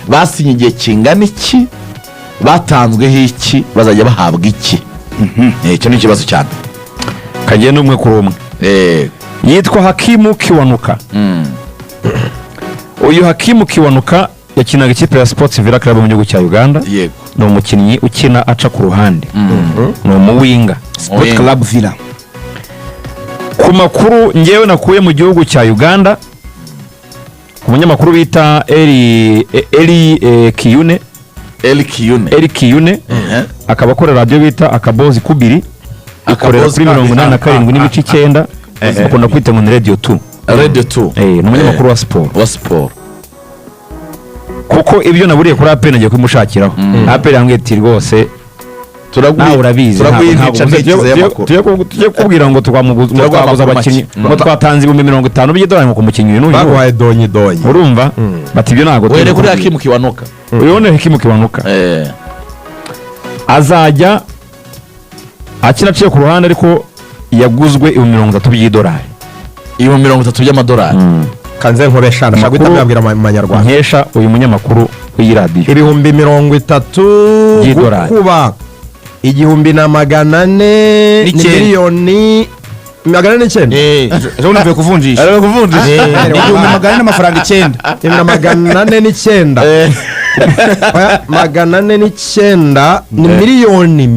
Basinye igihe kingana iki? Batanzweho iki? Bazajya bahabwa iki? Icyo ni ikibazo cyane. Kagenda umwe kuri umwe. Yitwa Hakimu Kiwanuka. Uyu Hakimu Kiwanuka yakinaga ikipe ya Sports Villa Club mu gihugu cya Uganda. Ni umukinnyi ukina aca ku ruhande, ni umuwinger. Sport Winger. Club Villa. Ku makuru ngewe nakuye mu gihugu cya Uganda, ku munyamakuru bita Eri Kiyune. Eli Kiyune. Eri Kiyune, akaba akorera radiyo bita Akabozi Kubiri, ikorera Akabozi kuri 87.9, bakunda kwita ngo ni Radio 2. Radio 2. Ni umunyamakuru wa siporo. Wa siporo. Kuko ibyo naburiye kuri APR nagiye kubimushakiraho. APR yambwiye ati: "Rwose nawe urabizi, Turaguha ntabwo intica ntikize y'amakuru. tujye kukubwira ngo twamuguze, ngo Turaguha twaguze amakuru abakinnyi, make. ngo twatanze 50,000 by'idolari ngo ku mukinnyi uyu n'uyu." Baguhaye donyi donyi. Urumva, bati ibyo ntabwo Uhere kuri turi. Hakimu Kiwanuka. Uyu ni Hakimu Kiwanuka. Azajya akina aciye ku ruhande, ariko yaguzwe 30,000 by'idolari. 30,000 by'amadolari. Kanze nkobesha, ndashaka guhita Amakuru mbabwira mu manyarwanda. Nkesha uyu munyamakuru w'iyi radiyo. 30,000 By'idolari. Gukuba 1,400 ni N'icyenda. 1,409,000. Ejo bundi mvuye kuvunjisha. Ari kuvunjisha. Ni 1,400 n'amafaranga 9. 1,409. Oya, 409 ni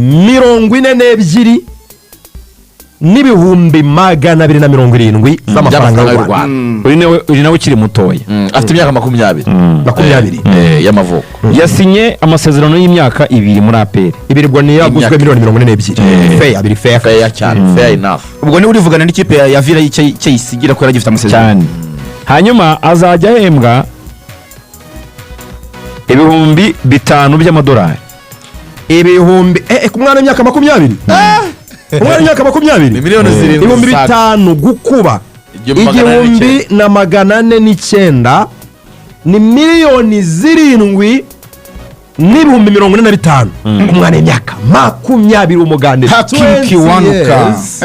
42,270,000 z'amafaranga y'u Rwanda. Rwanda. Uyu nawe ukiri mutoya. Afite imyaka 20. 20. Y'amavuko. Yasinye amasezerano y'imyaka 2 muri APR. Ibiri, ubwo niyo yaguzwe. Imyaka. 42,000, fair, abiri fair. Fair cyane, fair enough. Ubwo niwe urivugana n'ikipe ya Villa icyo ayisigira ko yari agifite amasezerano. Cyane. Hanyuma azajya ahembwa 5,000 by'amadolari. Ibihumbi ku mwana w'imyaka 20, umwana w'imyaka 20. Ni miliyoni 7 Ibihumbi zisaga. bitanu gukuba 1,409. 1,409 ni 7,045,000 ku mwana w'imyaka 20 w'umugande. Hakim 20 Kiwanuka. years.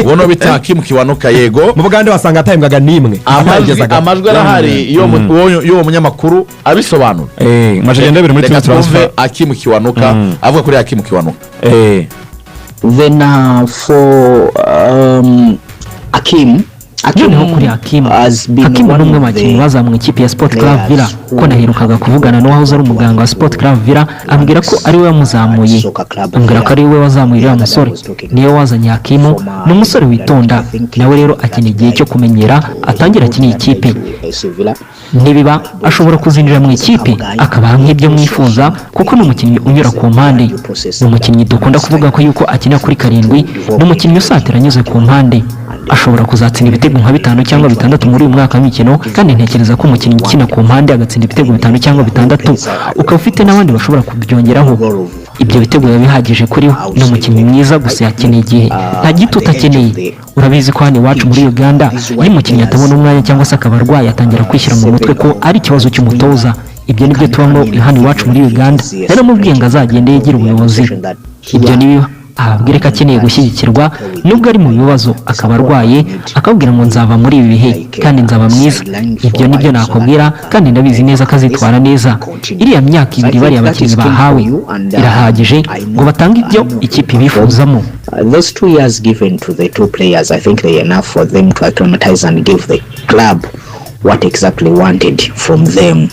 Uwo no bita Hakimu Kiwanuka, yego. Mu Bugande wasanga atahembwaga n'imwe. Amajwi Atagezaga. Amajwi arahari y'uwo munyamakuru abisobanura. Maje ndabiri muri Reka Twin twumve Transfer. Hakimu Kiwanuka avuga kuri Hakimu Kiwanuka. Then for Akim, Akim Noneho kuri Hakimu, has been Hakimu ni one umwe mu of bakinnyi the bazamuye ikipe ya Sport Club Villa, ko naherukaga kuvugana n'uwahoze ari umuganga wa Sport Club Villa, ambwira ko ari we wamuzamuye, ambwira ko ari we wazamuye uriya musore, niwe wazanye Hakimu. Ni umusore witonda, nawe rero akeneye igihe cyo kumenyera, atangira akina iyi kipe. Nibiba ashobora kuzinjira mu ikipe akabaha nk'ibyo mwifuza, kuko ni umukinnyi unyura ku mpande, ni umukinnyi dukunda kuvuga ko yuko akina kuri karindwi, ni umukinnyi usatira anyuze ku mpande, ashobora kuzatsinda ibitego nka bitanu cyangwa bitandatu muri uyu mwaka w'imikino. Kandi ntekereza ko umukinnyi ukina ku mpande agatsinda ibitego bitanu cyangwa bitandatu, ukaba ufite n'abandi bashobora kubyongeraho, ibyo bitego biba bihagije kuri we. Ni umukinnyi mwiza, gusa yakeneye igihe, nta gitutu akeneye. Urabizi ko hano iwacu muri Uganda, iyo umukinnyi atabona umwanya cyangwa se akaba arwaye, atangira kwishyira mu mutwe ko ari ikibazo cy'umutoza. Ibyo nibyo tubamo hano iwacu muri Uganda. Rero mubwiye ngo azagende yegere ubuyobozi, ibyo nibiba ababwire ko akeneye gushyigikirwa nubwo ari mu bibazo akaba arwaye, akabwira ngo nzava muri ibi bihe kandi nzaba mwiza. Ibyo nibyo nakubwira, kandi ndabizi neza ko azitwara neza. Iriya myaka 2 bariya bakinnyi bahawe irahagije ngo batange ibyo ikipe ibifuzamo. Those 2 years given to the two players, I think they are enough for them to acclimatize and give the club what exactly wanted from them.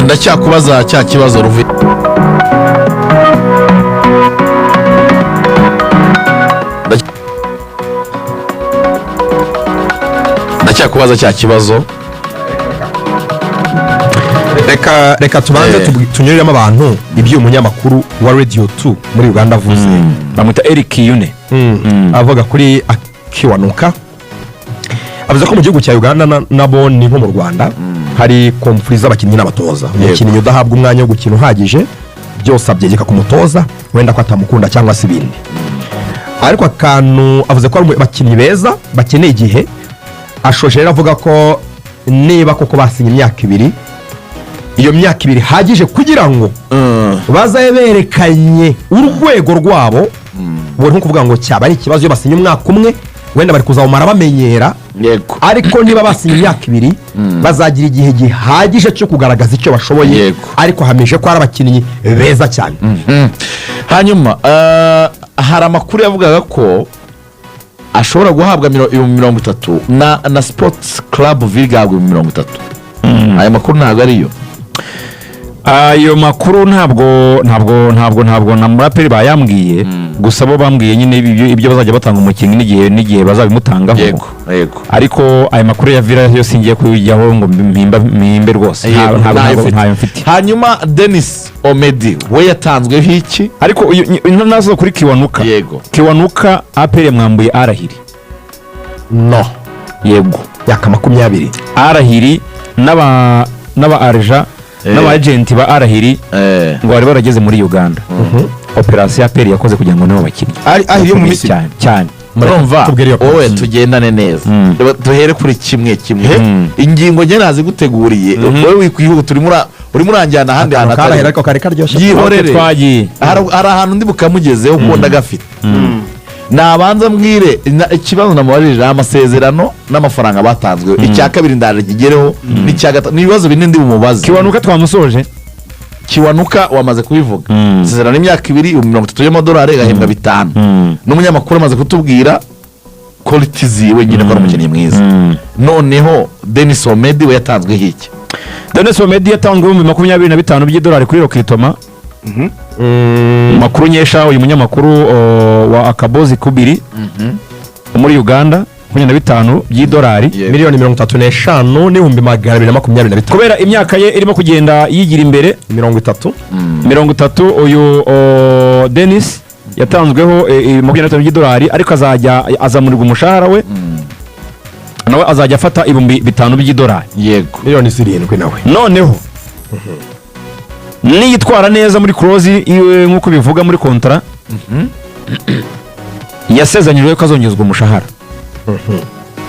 Ndacyakubaza cya kibazo ruvuye. Ndacyakubaza cya kibazo. Reka tubanze tunyuriremo abantu ibyo umunyamakuru wa Radio 2 muri Uganda avuze. Bamwita Eric Yune. Avuga kuri Akiwanuka, avuze ko mu gihugu cya Uganda nabo ni nko mu Rwanda, hari conflit z'abakinnyi n'abatoza. Umukinnyi udahabwa umwanya wo gukina uhagije, byose abyegeka ku mutoza, wenda ko atamukunda cyangwa se ibindi. Ariko akantu avuze ko ari abakinnyi beza bakeneye igihe. Ashoje rero avuga ko niba koko basinye imyaka 2, iyo myaka 2 ihagije kugira ngo bazabe berekanye urwego rwabo. Ubu nko kuvuga ngo cyaba ari ikibazo iyo basinye umwaka umwe, wenda bari kuzawumara bamenyera. Ariko niba basinye imyaka 2, bazagira igihe gihagije cyo kugaragaza icyo bashoboye. Ariko hamije ko ari abakinnyi beza cyane. Hanyuma hari amakuru yavugaga ko ashobora guhabwa 30,000 na Sports Club Villa, igahabwa 30,000. Aya makuru ntabwo ariyo? Ayo makuru ntabwo na muraperi bayambwiye. Gusa bo bambwiye nyine ibyo bazajya batanga umukinnyi n'igihe bazabimutangaho. yego yego Ariko aya makuru ya Villa yo singiye kuyijyaho ngo mpimbe rwose. Ntayo Ntabwo ufite. ntayo mfite. Hanyuma Denis Omedi we yatanzweho iki? Ariko uyu nazo kuri Kiwanuka. Kiwanuka, APR mwambuye Al Ahly. No? Yego. Yaka 20. Al Ahly n'aba agent n'aba agent ba Al Ahly ngo bari barageze muri Uganda, operasiyo ya APR yakoze kugira ngo nibo bakinnyi. Al Ahly yo mu Misiri? Cyane cyane. Urumva? Tubwire iyo Wowe tugendane neza. Reba, duhere kuri kimwe kimwe. Ingingo njye naziguteguriye, wowe wikwihuta, urimo uranjyana ahandi hantu Akantu karahera atari. ariko kari karyoshye. Yihorere. Twagiye. Hari ahantu ndi bukamugezeho kuko ndagafite. Nabanza mbwire ikibazo namubajije ni amasezerano n'amafaranga batanzwe. Icya kabiri ndaje kigereho, n'icya gatatu ni ibibazo bine ndi bumubaze. Kiwanuka twamusoje. Kiwanuka wamaze kubivuga. Isezerano y'imyaka 2, 30,000 y'amadolari, agahembwa 5. N'umunyamakuru amaze kutubwira quality ziwe nyine, ko ari umukinnyi mwiza. Noneho Denis Omedi we yatanzweho iki? Denis Omedi yatanzwe 25,000 by'idolari kuri recrutement. Makuru nkesha uyu munyamakuru wa Akabozi Kubiri wo muri Uganda, 25 by'idolari. 35,225,000. Kubera imyaka ye irimo kugenda yigira imbere. 30. 30. Uyu Denis yatanzweho 25 by'idolari, ariko azajya azamurirwa umushahara we, nawe azajya afata 5,000 by'idolari. 7 miliyoni nawe. Noneho niyitwara neza muri clause iwe nk'uko bivuga muri contrat, yasezeranyijwe ko azongezwa umushahara,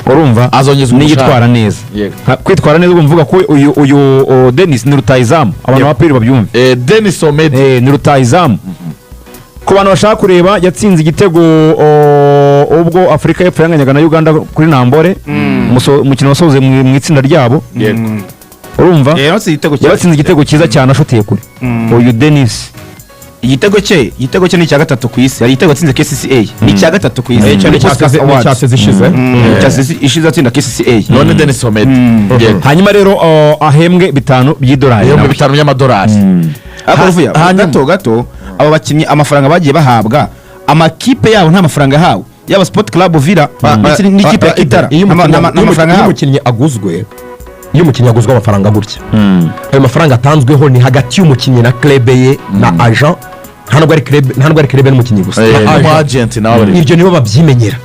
urumva? Azongezwa umushahara. Niyitwara neza. Kwitwara neza ubwo mvuga ko uyu Denis ni rutayizamu, abantu ba APR babyumve. Denis Omedi. Ni rutayizamu. Ku bantu bashaka kureba, yatsinze igitego ubwo Afurika y'Epfo yanganyaga na Uganda kuri Nambore. Umukino wasoze mu itsinda ryabo, urumva? Yabatsinze igitego cye. Yabatsinze igitego cyiza cyane ashoteye kure, uyu Denis. Igitego cye ni icya gatatu ku isi. Hari igitego yatsinze KCCA, ni icya gatatu ku isi. Icyo ni icya saison ishize. Icya saison ishize atsinda KCCA. None Denis Omedi, yego. Hanyuma rero ahembwe 5 by'idolari nawe. 5,000 by'amadolari. Ariko Ruvuya, Hanyuma- gato gato, aba bakinnyi amafaranga bagiye bahabwa, amakipe yabo nta mafaranga yahawe, yaba Sport Club Villa ndetse n'ikipe ya Kitara, Iyo nta mafaranga iyo yahawe. umukinnyi aguzwe, iyo umukinnyi aguzwe amafaranga gutya, ayo mafaranga atanzweho ni hagati y'umukinnyi na club ye na agent. Nta nubwo ari club n'umukinnyi gusa, na n'umu agent. Agent nawe bari. Ibyo nibo babyimenyera.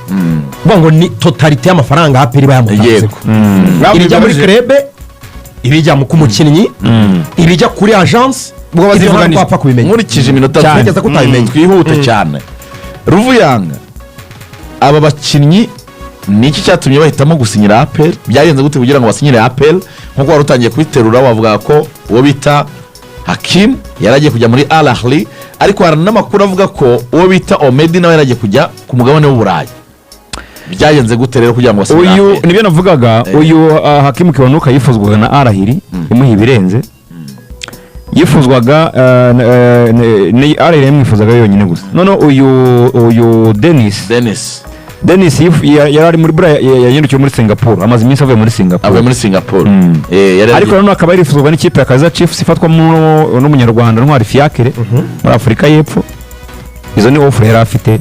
Kuvuga ngo ni totalité y'amafaranga APR iba yamutanzeho, ibijya muri club, ibijya ku mukinnyi, ibijya kuri agence, Ubwo ibyo ntabwo bazivuganira. wapfa kubimenya. Nkurikije iminota Cyane. Ntekereza ko utabimenya. Twihute cyane. Ruvuyanga, aba bakinnyi ni iki cyatumye bahitamo gusinyira APR? Byagenze gute kugira ngo basinyire APR? Nk'uko wari utangiye kubiterura, wavuga ko uwo bita Hakim yari agiye kujya muri Al Ahly, ariko hari n'amakuru avuga ko uwo bita Omedi nawe yari agiye kujya ku mugabane w'Uburayi. Byagenze gute rero kugira ngo basinyire Uyu APR? nibyo navugaga. Uyu Hakimu Kiwanuka yifuzwaga na Al Ahly, imuha ibirenze. Yifuzwaga ni Al Ahly yamwifuzaga yonyine gusa. Noneho uyu Denis, Denis. Denis yari ari muri buriya yahindukiye muri Singapore, amaze iminsi avuye muri Singapore. Avuye muri Singapore. Yari Ariko nanone akaba yarifuzwaga n'ikipe ya Kaizer Chiefs ifatwamo n'umunyarwanda Ntwari Fiacre muri Afurika y'Epfo. Izo ni offre yari afite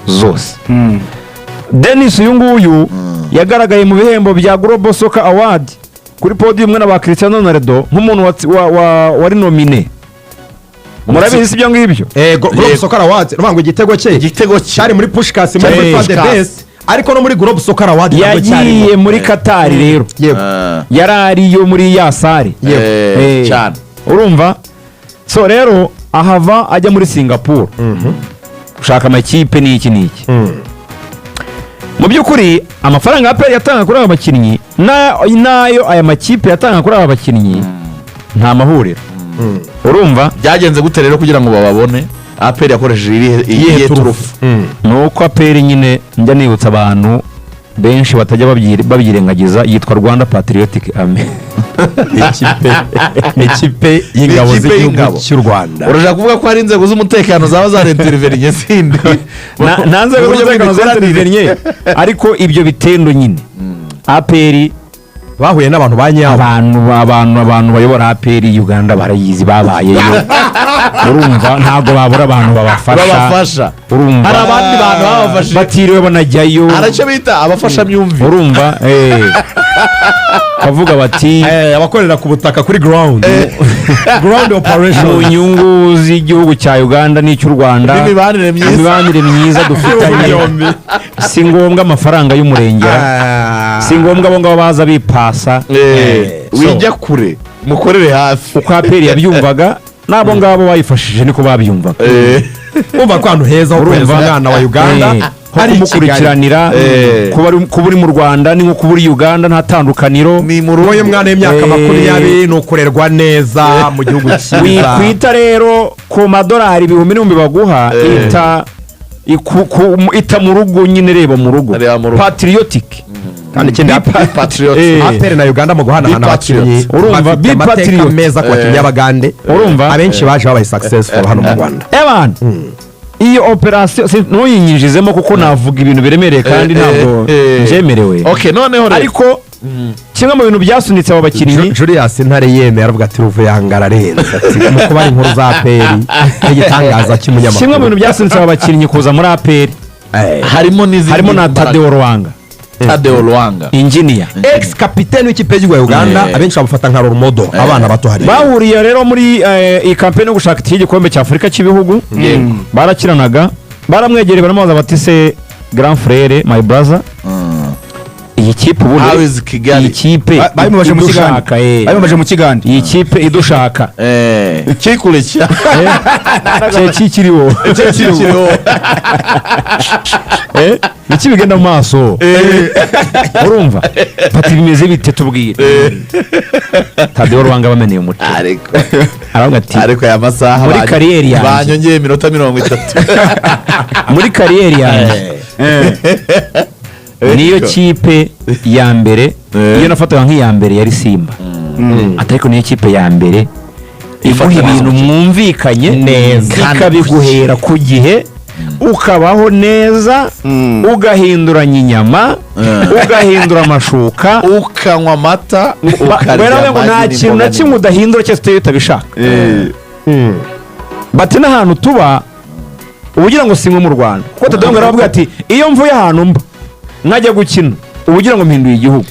zose. Denis uyu nguyu yagaragaye mu bihembo bya Global Soccer Award kuri podium na ba Cristiano Ronaldo nk'umuntu wari nominé. Murabizi si ibyo ngibyo? Global Soccer Awards, uvuga ngo igitego cye Igitego cye cyari muri Puskas, muri Cyari FIFA The Puskas. Best, ariko no muri Global Soccer Award nabwo cyarimo. Yagiye muri Qatar rero, yari ariyo muri ya salle. Cyane. Urumva? So rero ahava ajya muri Singapore gushaka amakipe n'iki n'iki. Mu by'ukuri amafaranga APR yatanga kuri aba bakinnyi n'ayo aya makipe yatanga kuri aba bakinnyi nta mahuriro, urumva? Byagenze gute rero kugira ngo bababone? APR yakoresheje iyihe turufu? Ni uko APR nyine, njya nibutsa abantu Benshi batajya babyirengagiza, yitwa Rwanda Patriotic Army. Ikipe y'ingabo Ikipe z'igihugu y'ingabo. cy'u Rwanda. Urashaka kuvuga ko hari inzego z'umutekano zaba zarinteriverinye zindi? Nta nzego Mu buryo z'umutekano bw'imikoranire. zarintervenye, ariko ibyo bitendo nyine APR Bahuye n'abantu ba nyabo. Abantu bayobora APR Uganda barayizi, babayeyo. Urumva, ntabwo babura abantu babafasha. Babafasha. Urumva, Hari abandi bantu babafashije. batiriwe banajyayo. Hari icyo bita abafashamyumvire. Urumva, bavuga bati Abakorera ku butaka, kuri ground mu operation. nyungu z'igihugu cya Uganda n'icy'u Rwanda, n'imibanire myiza, imibanire myiza dufitanye, si ngombwa amafaranga y'umurengera, si ngombwa abo ngabo baza bipasa. Wijya kure, mukorere hafi. Uko APR yabyumvaga, n'abo ngabo bayifashije niko babyumvaga. Umva ko ahantu heza ho kohereza Urumva? umwana wa Uganda Nko ari i Kigali. kumukurikiranira, kuba uri mu Rwanda ni nko kuba uri Uganda, nta tandukaniro. Ni mu rugo. Uyu mwana w'imyaka 20 ni ukurerwa neza mu gihugu cyiza. Wikwita rero ku madolari ibihumbi n'ibihumbi baguha, ita ita mu rugo nyine, reba mu rugo. Reba mu rugo. Patriotic. Kandi ikindi, Patriot. APR na Uganda mu guhanahana Be patriot. abakinnyi Urumva, bafite be amateka patriot. meza ku bakinnyi b'Abagande. Urumva? Abenshi baje babaye successful hano mu Rwanda. Evan, iyo operasiyo ntuyinyinjizemo kuko navuga ibintu biremereye kandi ntabwo mbyemerewe. Okay, noneho rero Ariko kimwe mu bintu byasunitse aba bakinnyi Julius Ntare yemeye, aravuga ati: "Ruvuyanga ararenze," ati mu kuba inkuru za APR n'igitangaza cy'umunyamakuru. Kimwe mu bintu byasunitse aba bakinnyi kuza muri APR harimo n'izindi harimo na mbaraga. Tadeo Lwanga. Tadeo Lwanga. Injiniya. Ex kapitene w'ikipe y'igihugu ya Uganda, abenshi bamufata nka role model, abana bato hariya. Bahuriye rero muri iyi kampeni yo gushaka itike y'igikombe cya Afurika cy'ibihugu. Barakiranaga, baramwegereye, baramubaza bati: "Se grand frère, my brother, iyi kipe ubundi, How is Kigali?" iyi kipe Babimubaje mu Kigande. idushaka, Babimubaje mu Kigande. iyi kipe idushaka, Kikure cya cye kikiriho, kikiriho. Biki bigenda mu maso?" Urumva, bati: "Bimeze bite? Tubwire." Tadeo Lwanga bameneye umuti, Ariko aravuga ati: ariko aya masaha Muri kariyeri yanjye. banyongeye iminota 30. "Muri kariyeri yanjye niyo kipe ya mbere iyo nafataga nk'iya mbere yari Simba, ati ariko niyo kipe ya mbere iguha Ifata ibintu neza. mwumvikanye Neza. ikabiguhera ku gihe, ukabaho neza, ugahinduranya inyama, ugahindura amashuka, ukanywa amata, ukarya baravuga ngo nta amagi kintu na n'imboga. kimwe udahindura cyose utari utabishaka." Bati n'ahantu tuba uba ugira ngo si nko mu Rwanda, kuko Tadeo aravuga ati: "Iyo mvuye ahantu mba nkajya gukina, uba ugira ngo mpinduye igihugu."